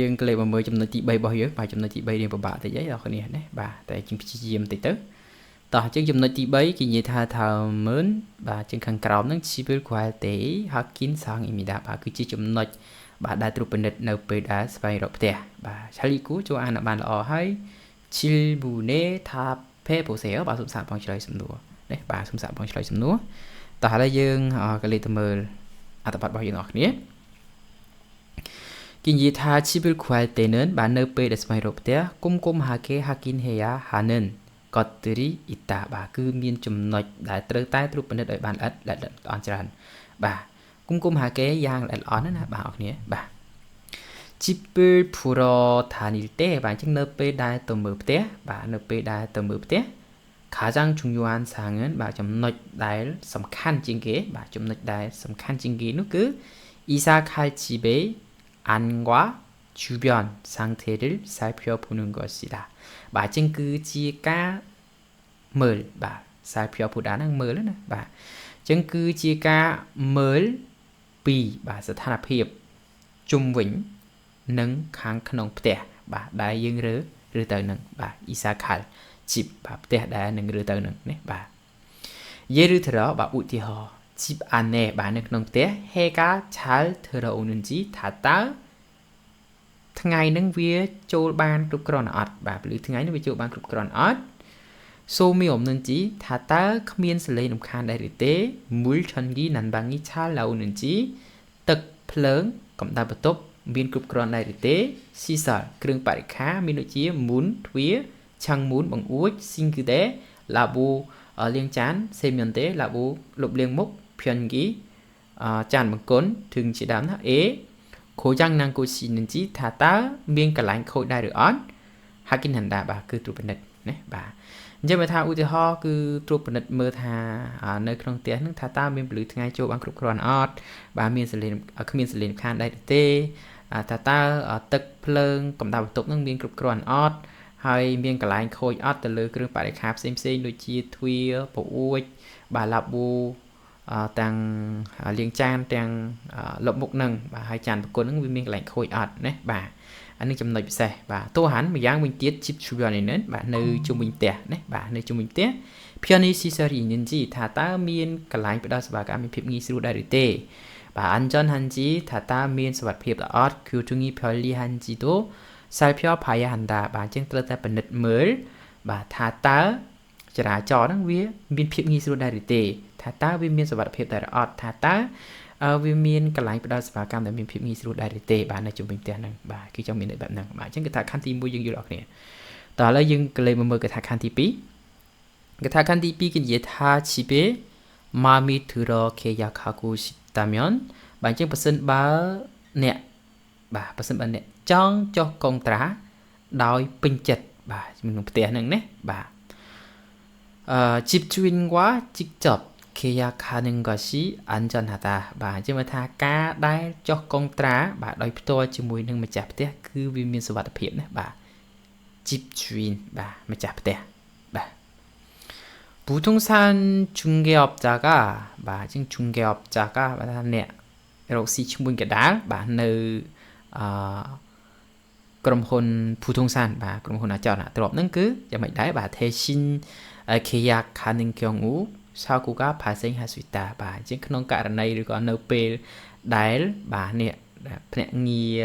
យើងក៏លេខមកមើលចំណុចទី3របស់យើងបាទចំណុចទី3រៀងពិបាកតិចអីដល់គ្នាណាបាទតែជាងព្យាយាមតិចទៅតោះជាងចំណុចទី3គេនិយាយថាថាមើលបាទជាងខាងក្រោមហ្នឹង civil quality hakin sang imida បាទគឺជាចំណុចបាទដែលត្រួតពិនិត្យនៅពេលដែលស្វែងរកផ្ទះបាទឆាលីគូចូលអានបានល្អហើយ 질문에 답해 보세요 បាទសូមសាកបងឆ្លើយសំណួរនេះបាទសូមសាកបងឆ្លើយសំណួរតោះឥឡូវយើងក៏លេខទៅមើលអត្ថបទរបស់យើងទាំងអស់គ្នាគេនិយាយថា 집을 구할 때는 បាទនៅពេលដែលស្វែងរកផ្ទះ 꼼꼼하게 확인해야 하는 것들이 있다 បាទគឺមានចំណុចដែលត្រូវតែត្រួតពិនិត្យឲ្យបានល្អិតល្អិតល្អន់ច្រើនបាទ 꼼꼼하게 យ៉ាងល្អិតល្អន់ណាបាទអរគ្នាបាទ 집을 보러 다닐 때 បាទអញ្ចឹងនៅពេលដែលទៅមើលផ្ទះបាទនៅពេលដែលទៅមើលផ្ទះ 가장 중요한 사항은 បាទចំណុចដែលសំខាន់ជាងគេបាទចំណុចដែលសំខាន់ជាងគេនោះគឺ 이사 갈 집의 안과 주변 상태를 살펴보는 것이다 បាទអញ្ចឹងគឺជាការមើលបាទ 살펴보다 ហ្នឹងមើលណាបាទអញ្ចឹងគឺជាការមើលពីបាទស្ថានភាពជុំវិញនិងខាងក្នុងផ្ទះបាទដែលយើងរើឬទៅនឹងបាទ 이사 갈 집 បាទផ្ទះដែលនឹងរើទៅនឹងនេះបាទ 예를 들어 បាទឧទាហរណ៍ 집 안에 បាទនៅក្នុងផ្ទះ 해가 잘 들어오는지 ថាតើថ្ងៃនឹងវាចូលបានគ្រប់គ្រាន់អត់បាទឬថ្ងៃនឹងវាចូលបានគ្រប់គ្រាន់អត់ 소음이 없는지 ថាតើគ្មានសលេងរំខានដែរឬទេ 물 전기 난방이 잘 나오는지 ទឹកភ្លើងកម្ដៅបន្ទប់មានគ្រប់គ្រាន់ដែរឬទេ 시설 គ្រឿងបរិក្ខារមានដូចជាមូនទ្វារឆាំងមូនបង្អួច 싱크대 ឡាបូលាងចាន 세면대 ឡាបូលុបលាងមុខ 변기 ចានបង្គន់ถึงជាដើមណា A 고장 난 곳이 있는지 ថាតើមានកន្លែងខូចដែរឬអត់ 확인한다 បាទគឺត្រួតពិនិត្យណាបាទអញ្ចឹងបើថាឧទាហរណ៍គឺត្រួតពិនិត្យមើលថានៅក្នុងផ្ទះហ្នឹងថាតើមានពន្លឺថ្ងៃចូលបានគ្រប់គ្រាន់អត់បាទមានសលេងគ្មានសលេងខានដែរទេថាតើទឹកភ្លើងកម្ដៅបន្ទប់ហ្នឹងមានគ្រប់គ្រាន់អត់ហើយមានកន្លែងខូចអត់ទៅលើគ្រឿងបរិក្ខារផ្សេងផ្សេងដូចជាទ្វារបង្អួចបាទឡាបូទាំងលាងចានទាំងលុបមុខនឹងបាទហើយចានប្រគុណហ្នឹងវាមានកន្លែងខូចអត់ណាបាទអានេះចំណុចពិសេសបាទតួហានម្យ៉ាងវិញទៀត 집 주변에는 បាទនៅជុំវិញផ្ទះណាបាទនៅជុំវិញផ្ទះ 편의시설이 있는지 ថាតើមានកន្លែងផ្ដល់សេវាកម្មមានភាពងាយស្រួលដែរឬទេបាទ 안전한지 ថាតើមានសុវត្ថិភាពល្អអត់ 교통이 편리한지도 살펴봐야 한다 បាទអញ្ចឹងត្រូវតែពិនិត្យមើលបាទថាតើចរាចរណ៍ហ្នឹងវាមានភាពងាយស្រួលដែរឬទេថាតើវាមានសុវត្ថិភាពដែរអត់ថាតើវាមានកន្លែងផ្ដល់សេវាកម្មដែលមានភាពងាយស្រួលដែរឬទេបាទនៅជុំវិញផ្ទះហ្នឹងបាទគឺចង់មានន័យបែបហ្នឹងបាទអញ្ចឹងកថាខណ្ឌទី1យើងយល់អស់គ្នាតោះឥឡូវយើងក៏លេខមកមើលកថាខណ្ឌទី2កថាខណ្ឌទី2គេនិយាយថា 집에 마음이 들어 계약하고 싶다면 បាទអញ្ចឹងបើសិនបើអ្នកបាទបើសិនបើអ្នកចង់ចុះកុងត្រាដោយពេញចិត្តបាទក្នុងផ្ទះហ្នឹងណាបាទអឺ 집주인과 직접 계약하는 것이 안전하다 បាទអញ្ចឹងមកថាការដែលចុះកុងត្រាបាទដោយផ្ទាល់ជាមួយនឹងម្ចាស់ផ្ទះគឺវាមានសុវត្ថិភាពណាបាទ 집주인 បាទម្ចាស់ផ្ទះបាទ 부동산 중개업자가 បាទអញ្ចឹង 중개업자가 បាទថាអ្នករកស៊ីឈ្មួញកដាលបាទនៅអឺក្រុមហ៊ុន 부동산 បាទក្រុមហ៊ុនអចលនទ្រព្យហ្នឹងគឺយ៉ាងម៉េចដែរបាទ 대신 계약하는 경우 사고가 발생할 수 있다 បាទអញ្ចឹងក្នុងករណីឬក៏នៅពេលដែលបាទនេះភ្នាក់ងារ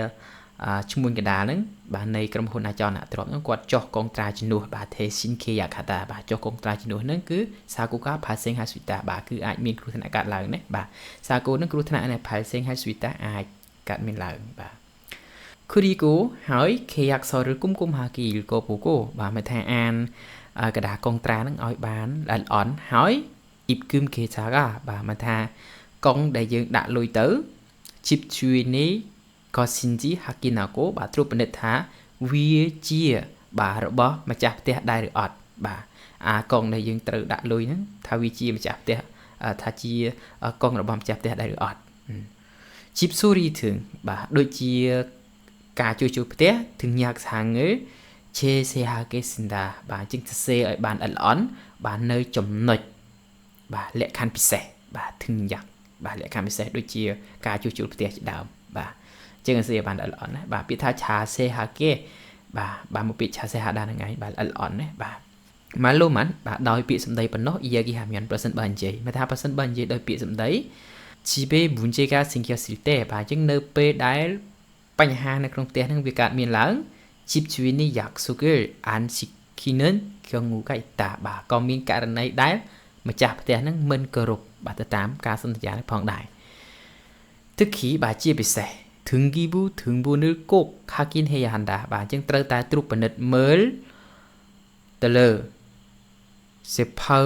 ឈ្មួញកណ្ដាលហ្នឹងបាទនៃក្រុមហ៊ុនអចលនទ្រព្យហ្នឹងគាត់ចុះកុងត្រាជំនួសបាទ 대신 계약하다 បាទចុះកុងត្រាជំនួសហ្នឹងគឺ 사고가 발생할 수 있다 បាទគឺអាចមានគ្រោះថ្នាក់កើតឡើងណាបាទ 사고 ហ្នឹងគ្រោះថ្នាក់នេះ 발생할 수 있다 អាចកើតមានឡើងបាទ 그리고 ហើយ 계약서를 꼼꼼하게 읽어보고 បាទមកថាអានកដាកុងត្រាហ្នឹងឲ្យបានល្អិតល្អន់ហើយ 입금 계좌가 បាទមកថាកុងដែលយើងដាក់លុយទៅ 집주인의 것인지 확인하고 បាទត្រួតពិនិត្យថាវាជាបាទរបស់ម្ចាស់ផ្ទះដែរឬអត់បាទអាកុងដែលយើងត្រូវដាក់លុយហ្នឹងថាវាជាម្ចាស់ផ្ទះថាជាកុងរបស់ម្ចាស់ផ្ទះដែរឬអត់ 집수리 등 បាទដូចជាការជួសជុលផ្ទះ 등약사항을 세세하게 쓴다 បាទអញ្ចឹងសរសេរឲ្យបានល្អិតល្អន់បាទនៅចំណុចបាទលក្ខខណ្ឌពិសេសបាទ 등약 បាទលក្ខខណ្ឌពិសេសដូចជាការជួសជុលផ្ទះជាដើមបាទ ជាងសេបានល្អិតល្អន់ណាបាទពាក្យថាឆាសេហាគេបាទបាទមកពាក្យឆាសេហាដាហ្នឹងឯងបាទល្អិតល្អន់ណាបាទម៉ាឡូម៉ាន់បាទដោយពាក្យសម្ដីប៉ុណ្ណោះអ៊ីយ៉ាគីហាមយ៉ាន់ប្រសិនបើនិយាយមកថាប្រសិនបើនិយាយដោយពាក្យសម្ដី 집에 문제가 생겼을 때 បាទអញ្ចឹងនៅពេលដែលបញ្ហានៅក្នុងផ្ទះហ្នឹងវាកើតមានឡើង 집주인이 약속을 안 지키는 경우가 있다 បាទក៏មានករណីដែលម្ចាស់ផ្ទះហ្នឹងមិនគោរពបាទទៅតាមការសន្យាផងដែរ 특히 បាទជាពិសេស 등기부 등본을 꼭 확인해야 한다 បាទអញ្ចឹងត្រូវតែត្រួតពិនិត្យមើលទៅលើសៀវភៅ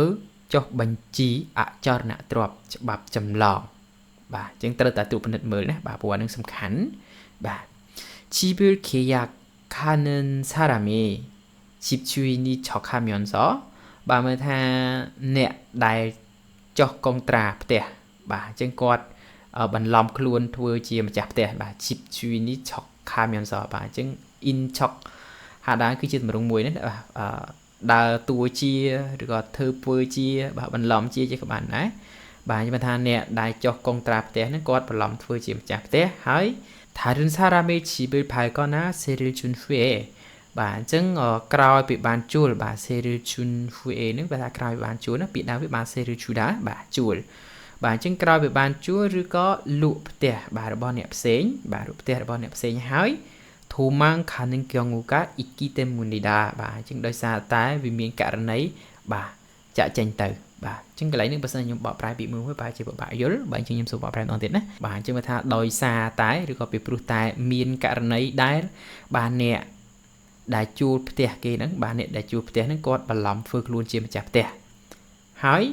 ចុះបញ្ជីអចលនទ្រព្យច្បាប់ចម្លងបាទអញ្ចឹងត្រូវតែត្រួតពិនិត្យមើលណាបាទព្រោះអានឹងសំខាន់បាទ 집을 계약하는 사람이 집주인이 척하면서 បាទមើលថាអ្នកដែលចុះកុងត្រាផ្ទះបាទអញ្ចឹងគាត់បន្លំខ្លួនធ្វើជាម្ចាស់ផ្ទះបាទ 집주인이 척하면서 បាទអញ្ចឹង in 척 ហាដាគឺជាទម្រង់មួយនេះបាទដើរតួជាឬក៏ធ្វើពើជាបាទបន្លំជាជាក៏បានដែរបាទខ្ញុំថាអ្នកដែលចុះកុងត្រាផ្ទះហ្នឹងគាត់បន្លំធ្វើជាម្ចាស់ផ្ទះហើយ 다른 사람의 집을 팔거나 세를 준 후에 បាទអញ្ចឹងក្រោយពីបានជួលបាទ 세를 준 후에 ហ្នឹងបើថាក្រោយពីបានជួលណាពាក្យដើមវាបាន 세를 주다 បាទជួលបាទអញ្ចឹងក្រោយពីបានជួលឬក៏លក់ផ្ទះបាទរបស់អ្នកផ្សេងបាទលក់ផ្ទះរបស់អ្នកផ្សេងហើយ 도망가는 경우가 있기 때문이다 បាទអញ្ចឹងដោយសារតែវាមានករណីបាទចាក់ចេញទៅបាទអញ្ចឹងកន្លែងនេះបើសិនខ្ញុំបកប្រែពាក្យមួយមួយបាទជាពិបាកយល់បាទអញ្ចឹងខ្ញុំសូមបកប្រែម្ដងទៀតណាបាទអញ្ចឹងបើថាដោយសារតែឬក៏ពីព្រោះតែមានករណីដែលបាទអ្នកដែលជួលផ្ទះគេហ្នឹងបាទអ្នកដែលជួលផ្ទះហ្នឹងគាត់បន្លំធ្វើខ្លួនជាម្ចាស់ផ្ទះហើយ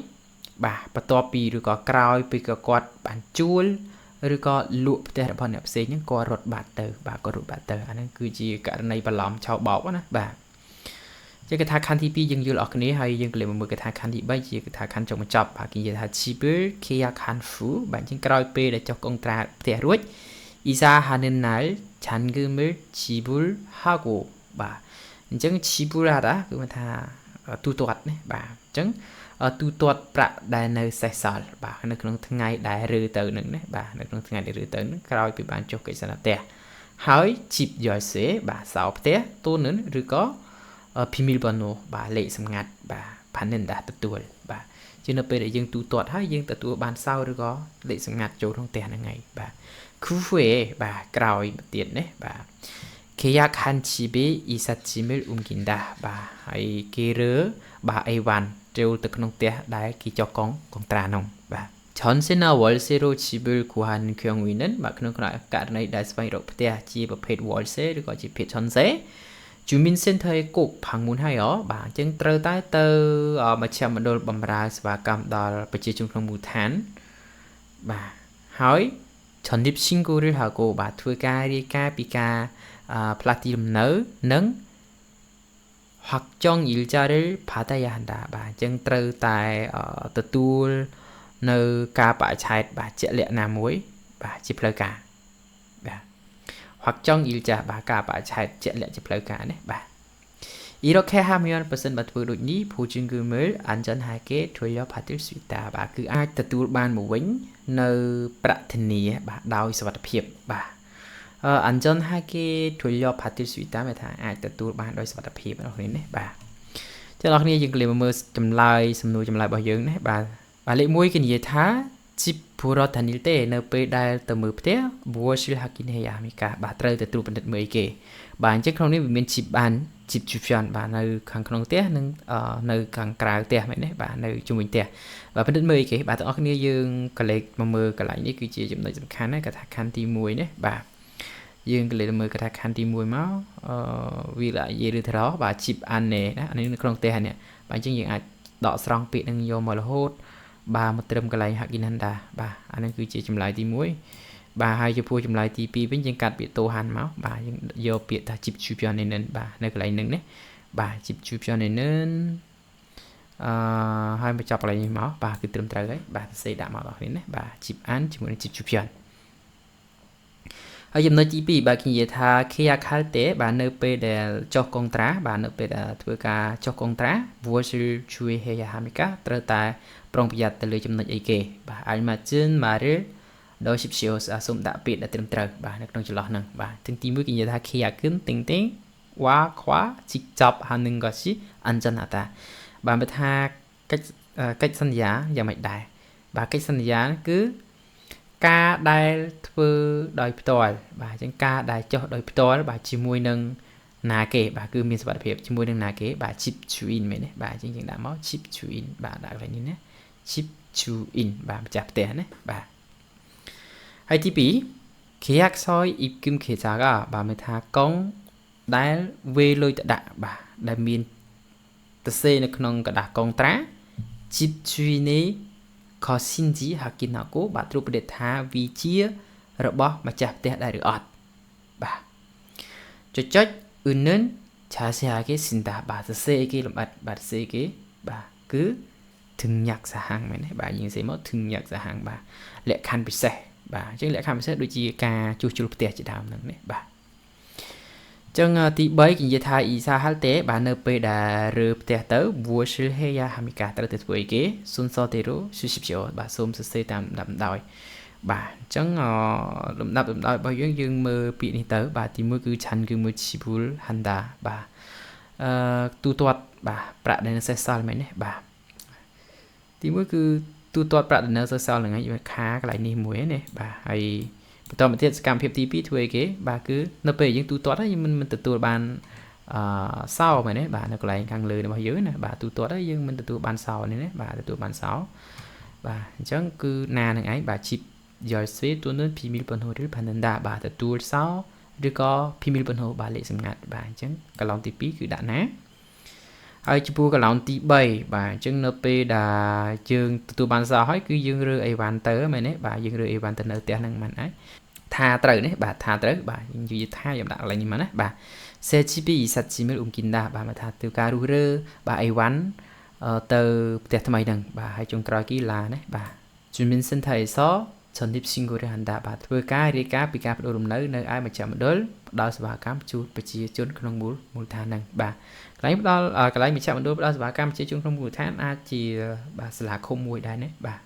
បាទបន្ទាប់ពីឬក៏ក្រោយពីក៏គាត់បានជួលឬក៏លក់ផ្ទះរបស់អ្នកផ្សេងហ្នឹងក៏រត់បាត់ទៅបាទក៏រត់បាត់ទៅអាហ្នឹងគឺជាករណីបន្លំឆោបោកណាបាទជាកថាខណ្ឌទី2យើងយល់អស់គ្នាហើយយើងក៏លេខមកមើលកថាខណ្ឌទី3ជាកថាខណ្ឌចុងបញ្ចប់បាទគេនិយាយថា 집을 계약한 후 បាទអញ្ចឹងក្រោយពេលដែលចុះកុងត្រាផ្ទះរួច 이사하는 날 잔금을 지불하고 បាទអញ្ចឹង 지불하다 គឺមានថាទូទាត់ណាបាទអញ្ចឹងទូទាត់ប្រាក់ដែលនៅសេសសល់បាទនៅក្នុងថ្ងៃដែលរើទៅនឹងណាបាទនៅក្នុងថ្ងៃដែលរើទៅនឹងក្រោយពីបានចុះកិច្ចសន្យាផ្ទះហើយ 집 열쇠 បាទសោផ្ទះទូនឹងឬក៏ 비밀번호 បាទលេខសម្ងាត់បាទផានិនដាទទួលបាទជានៅពេលដែលយើងទូទាត់ហើយយើងទទួលបានសោឬក៏លេខសម្ងាត់ចូលក្នុងផ្ទះហ្នឹងឯងបាទ 그 후에 បាទក្រោយមកទៀតណាបាទ 계약한 집에 이삿짐을 옮긴다 បាទហើយគេរើបាទអីវ៉ាន់ចូលទៅក្នុងផ្ទះដែលគេចុះកុងត្រានោះបាទ 전세나 월세로 집을 구하는 경우에는 បាទក្នុងករណីដែលស្វែងរកផ្ទះជាប្រភេទ 월세 ឬក៏ជាប្រភេទ 전세 주민센터에 꼭 방문하여 បាទអញ្ចឹងត្រូវតែទៅមជ្ឈមណ្ឌលបម្រើសេវាកម្មដល់ប្រជាជនក្នុងមូលដ្ឋានបាទហើយ 전입신고를 하고 បាទធ្វើការរាយការណ៍ពីការផ្លាស់ទីលំនៅនិង 확정 일자를 받아야 한다 បាទអញ្ចឹងត្រូវតែទទួលនៅការបរិច្ឆេទបាទជាក់លាក់ណាមួយបាទជាផ្លូវការបាទ 확정 일자 បាទការបរិច្ឆេទជាក់លាក់ជាផ្លូវការនេះបាទ 이렇게 하면 ប្រសិនបើធ្វើដូចនេះ 보증금을 안전하게 돌려받을 수 있다 បាទគឺអាចទទួលបានមកវិញនៅប្រាក់ធានាបាទដោយសុវត្ថិភាពបាទ 안전하게 돌려받을 수 있다 មានថាអាចទទួលបានដោយសុវត្ថិភាពរបស់គ្នានេះបាទចឹងអ្នកគ្នាយើងក៏លេមកមើលចម្លើយសំណួរចម្លើយរបស់យើងនេះបាទបាទលេខ1គេនិយាយថា 집 보러 다닐 때 នៅពេលដែលទៅមើលផ្ទះ 무엇을 확인해야 합니까 បាទត្រូវតែត្រួតពិនិត្យមើលអីគេបាទអញ្ចឹងក្នុងនេះវាមាន 집 안 집 주변 បាទនៅខាងក្នុងផ្ទះនិងនៅខាងក្រៅផ្ទះមែនទេបាទនៅជុំវិញផ្ទះបាទពិនិត្យមើលអីគេបាទទាំងអស់គ្នាយើងក៏លេខមកមើលកន្លែងនេះគឺជាចំណុចសំខាន់ណាកថាខណ្ឌទី1នេះបាទយើងក៏លេខមើលកថាខណ្ឌទី1មកអឺវានិយាយឬត្របាទ 집 안에 ណាអានេះនៅក្នុងផ្ទះនេះបាទអញ្ចឹងយើងអាចដកស្រង់ពាក្យនឹងយកមករហូតបាទមកត្រឹមកន្លែង 확인한다 បាទអានេះគឺជាចម្លើយទី1បាទហើយចំពោះចម្លើយទី2វិញយើងកាត់ពាក្យតូហានមកបាទយើងយកពាក្យថា 집 주변에는 បាទនៅកន្លែងហ្នឹងណាបាទ 집 주변에는 អឺហើយមកចាប់កន្លែងនេះមកបាទគឺត្រឹមត្រូវហើយបាទសរសេរដាក់មកដល់គ្នាណាបាទ 집 안 ជាមួយនឹង 집 주변 ហើយចំណុចទី2បាទគេនិយាយថា 계약할 때 បាទនៅពេលដែលចុះកុងត្រាបាទនៅពេលដែលធ្វើការចុះកុងត្រា 무엇을 주의해야 합니까 ត្រូវតែប្រុងប្រយ័ត្នទៅលើចំណុចអីគេបាទ 알맞은 말을 ដោយសិបជាសូមដាក់ពាក្យដែលត្រឹមត្រូវបាទនៅក្នុងចន្លោះហ្នឹងបាទទាំងទី1គេនិយាយថា계약은 땡땡 와 과 직접 하는 것이 안전하다 បាទបើថាកិច្ចសន្យាយ៉ាងម៉េចដែរបាទកិច្ចសន្យាគឺការដែលធ្វើដោយផ្ទាល់បាទអញ្ចឹងការដែលចុះដោយផ្ទាល់បាទជាមួយនឹងណាគេបាទគឺមានសុវត្ថិភាពជាមួយនឹងណាគេបាទ chip chuin មែនទេបាទអញ្ចឹងយើងដាក់មក chip chuin បាទដាក់កន្លែងនេះណា chip chuin បាទម្ចាស់ផ្ទះណាបាទហើយទី2 계약서의 입금 계좌가 បាទមានថាកុងដែលវេលុយទៅដាក់បាទដែលមានទៅសេនៅក្នុងក្រដាសកុងត្រា 집주인의 것인지 확인하고 បាទត្រួតពិនិត្យថាវាជារបស់ម្ចាស់ផ្ទះដែរឬអត់បាទចុចចុច 은는 자세하게 쓴다 បាទសរសេរគេលម្អិតបាទសរសេរគេបាទគឺ등약사항មែនទេបាទយើងសរសេរមក등약사항បាទលក្ខខណ្ឌពិសេសបាទអញ្ចឹងលក្ខខណ្ឌពិសេសដូចជាការជួសជុលផ្ទះជាដើមហ្នឹងណាបាទចឹងទី3គេនិយាយថាអ៊ីសាហាល់ទេបាទនៅពេលដែលរើផ្ទះទៅ 무엇을 해야 합니까 ត្រូវទៅធ្វើអីគេ 순서대로 쓰십시오 បាទសូមសរសេរតាមលំដាប់លំដោយបាទអញ្ចឹងលំដាប់លំដោយរបស់យើងយើងមើលពាក្យនេះទៅបាទទី1គឺឆាន់គឺមួយ 지불한다 បាទអឺទូទាត់បាទប្រាក់ដែលនៅសេសសល់មែនទេបាទទី1គឺទូទាត់ប្រាក់ដែលនៅសេសសល់ហ្នឹងឯងខាកន្លែងនេះមួយណាបាទហើយបន្តមកទៀតសកម្មភាពទី2ធ្វើអីគេបាទគឺនៅពេលយើងទូទាត់ហើយយើងមិនទទួលបានអឺសោមែនទេបាទនៅកន្លែងខាងលើរបស់យើងណាបាទទូទាត់ហើយយើងមិនទទួលបានសោនេះណាបាទទទួលបានសោបាទអញ្ចឹងគឺណានឹងឯងបាទ 집 열쇠 또는 비밀번호를 받는다 បាទទទួលសោឬក៏ 비밀번호 បាទលេខសម្ងាត់បាទអញ្ចឹងកន្លងទី2គឺដាក់ណាហើយចំពោះកន្លងទី3បាទអញ្ចឹងនៅពេលដែលយើងទទួលបានសោហើយគឺយើងរើអីវ៉ាន់ទៅមែនទេបាទយើងរើអីវ៉ាន់ទៅនៅផ្ទះហ្នឹងមិនអាចថាត្រូវនេះបាទថាត្រូវបាទយើងនិយាយថាខ្ញុំដាក់កន្លែងនេះមកណាបាទ 새집에 이삿짐을 옮긴다 បាទមកថាធ្វើការរុះរើបាទអីវ៉ាន់ទៅផ្ទះថ្មីហ្នឹងបាទហើយចុងក្រោយគឺឡាណាបាទ 주민센터에서 전입신고를 한다 បាទធ្វើការរាយការណ៍ពីការប្ដូរលំនៅនៅឯមជ្ឈមណ្ឌលផ្ដល់សេវាកម្មជូនប្រជាជនក្នុងមូលដ្ឋានហ្នឹងបាទកន្លែងផ្ដល់កន្លែងមជ្ឈមណ្ឌលផ្ដល់សេវាកម្មប្រជាជនក្នុងមូលដ្ឋានអាចជាបាទសាលាឃុំមួយដែរណាបាទ